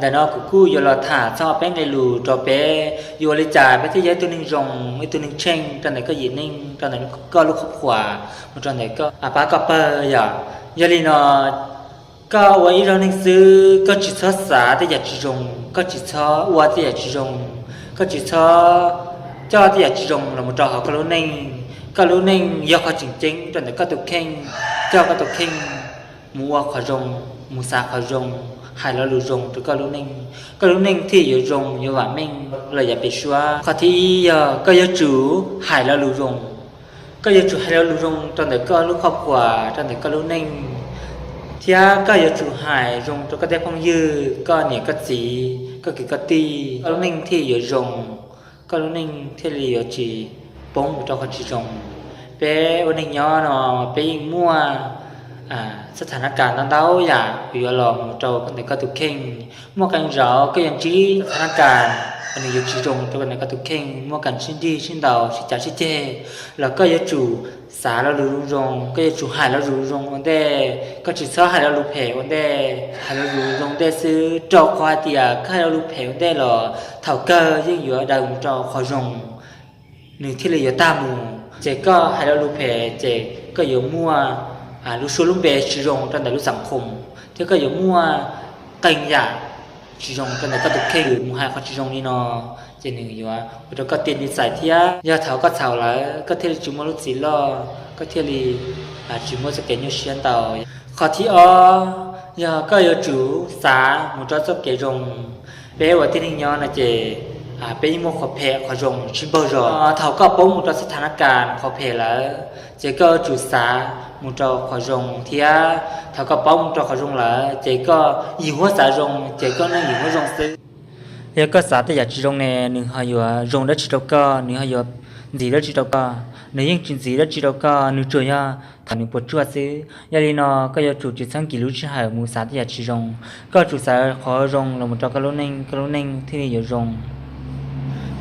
Ntawm no kuv kuj yuav los tham txog ob peb nqe lus rau peb, yuav ua li cas peb thiaj yog ib tug neeg zoo, ib tug neeg tsheej rau ntawm koj yim neej, rau ntawm koj lub qhov quas, mus rau ntawm koj pab koj pawg yom. Yog li no, koj ua ib zaug neeg xwb koj tsis txhob xav tej yam tsis zoo, koj tsis txhob ua tej yam tsis zoo, koj tsis txhob coj tej yam tsis zoo los mus rau hauv koj lub neej. Koj lub neej yog qhov tseem ceeb rau ntawm koj tus kheej. Coj koj tus kheej mus ua qhov zoo, mus xav qhov zoo, hais lo lus zoo rau koj lub neej. Koj lub neej thiaj yuav zoo, yuav vam meej lawm yav pem suab. Qhov thib ib yog koj yuav tsum hais lo lus zoo. Koj yuav tsum hais lo lus zoo rau ntawm koj lub qhov quas, rau ntawm koj lub neej, thiab koj yuav tsum hais zoo rau koj tej phooj ywg, koj niam koj txiv, koj kwv koj tij, koj lub neej thiaj yuav zoo, koj lub neej thiaj li yuav tsis poob mus rau qhov tsis zoo. Peb ua neej nyob no, peb yeej muaj xab tha na kas ntau ntau yam yuav los mus rau ntawm koj tus kheej. Muaj qee zaus koj yuav ntsib xab tha na kas uas nws yuav tsis zoo rau ntawm koj tus kheej, muaj kas sib nrig sib ntaus sib cav sib ceg, los koj yuav tsum xav lo lus zoo zoo, koj yuav tsum hais lo lus zoo ua ntej, koj tsis txhob hais lo lus phem ua ntej. Hais lo lus zoo ntej xwb, rau qhov hais tias koj hais lo lus phem ua ntej los thaum kawg yeej yuav daws mus rau qhov zoo, nws thiaj li yuav tag mus. Ces koj hais lo lus phem ces koj yuav muaj lub suab lub npe tsis zoo rau ntawm lub xeem khoom, thiab koj yuav muaj qee yam tsis zoo rau ntawm koj tus kheej. Mus hais qhov tsis zoo li no ces nws yuav ua rau koj tig nws txais thiab. Yog thaum koj txhaum lawm koj thiaj li tsis muaj lub txim loj, koj thiaj li tsis muaj txoj kev nyuaj siab ntau. Qhov thib ob, yog koj yuav tsum xav mus rau txoj kev zoo. Peb ua tib neeg nyob no ces peb yeej muaj qhov phem qhov zoo sib npaug zog. Thaum koj paub mus rau xab tha na kas qhov phem lawm ces koj yuav tsum xav mus rau qhov zoo thiab. Thaum koj paub mus rau qhov zoo lawm ces koj yim huab xav zoo ces koj neej yim huab zoo xwb. Yog koj xav tej yam tsis zoo ne, nws ho yuav zoo dab tsi rau koj, nws ho yuav ntxiv dab tsi rau koj? Nws yeej tsis ntxiv dab tsi rau koj, nws tsuas yog thaum nws puas tsuaj xwb. Yog li no koj yuav tsum tsis txhob nkim lub sij hawm mus xav tej yam tsis zoo, koj tsum xav qhov zoo los mus rau koj lub neej, koj lub neej thiaj li yuav zoo.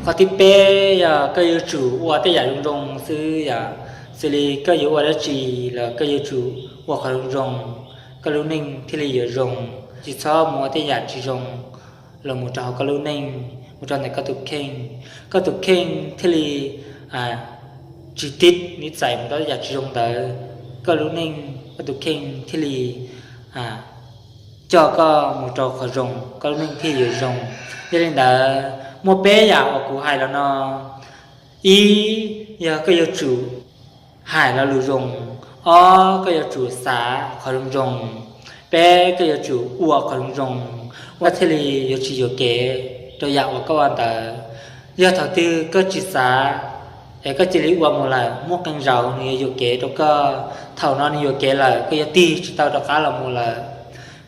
Qhov thib peb yog koj yuav tsum ua tej yam zoo zoo xwb yom. Xws li koj yuav ua dab tsi los koj yuav tsum ua qhov zoo zoo, koj lub neej thiaj li yuav zoo. Tsis txhob mus ua tej yam tsis zoo los mus rau hauv koj lub neej, mus rau ntawm koj tus kheej. Koj tus kheej thiaj li tsis tig nws txais mus rau tej yam tsis zoo ntawd. Koj lub neej, koj tus kheej thiaj li coj koj mus rau qhov zoo, koj lub neej thiaj yuav zoo. Yog li ntawd, muaj peb yam uas kuv hais los no. Ib, yog koj yuav tsum hais lo lus zoo. Ob, koj yuav tsum xav qhov zoo zoo. Peb, koj yuav tsum ua qhov zoo zoo, koj thiaj li yuav tsis yuam kev rau yam uas koj ua ntawd. Yog thaum twg koj tsis xav es koj cia li ua mus lawm, muaj qee zaus nws yuav yuam kev rau koj. Thaum no nws yuam kev lawm, koj yuav tig tsis tau rov qab los mus lawm.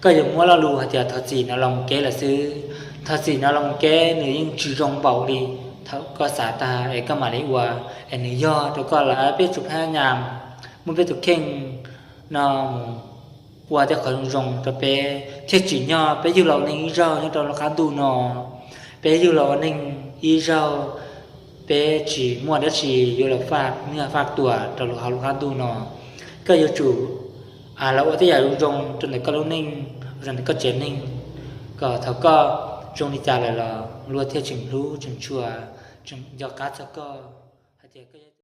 Koj yuav muab lo lus hais tias thov txim no los mus kev lawm xwb. Thov txim no los mus kev nws yeej tsis zoo npaum li thaum koj xav tag es koj mam li ua, es nws yog rau koj lawm. Peb tsum phab nyas muab peb tus kheej no mus ua tej qhov zoo zoo rau peb thiaj tsim nyog peb yug los ua neeg ib zaug nyob rau lub qab ntuj no. Peb yug los ua neeg ib zaug, peb tsis muaj dab tsi yuav los faj niaj faj tuam rau hauv lub qab ntuj no. Koj yuav tsum los ua tej yam zoo zoo rau ntawm koj lub neej, rau ntawm koj tsev neeg, kom thaum koj zoo li cas lawm los luag thiaj tseem hlub tseem tshua, tseem nco qab txog koj hais tias koj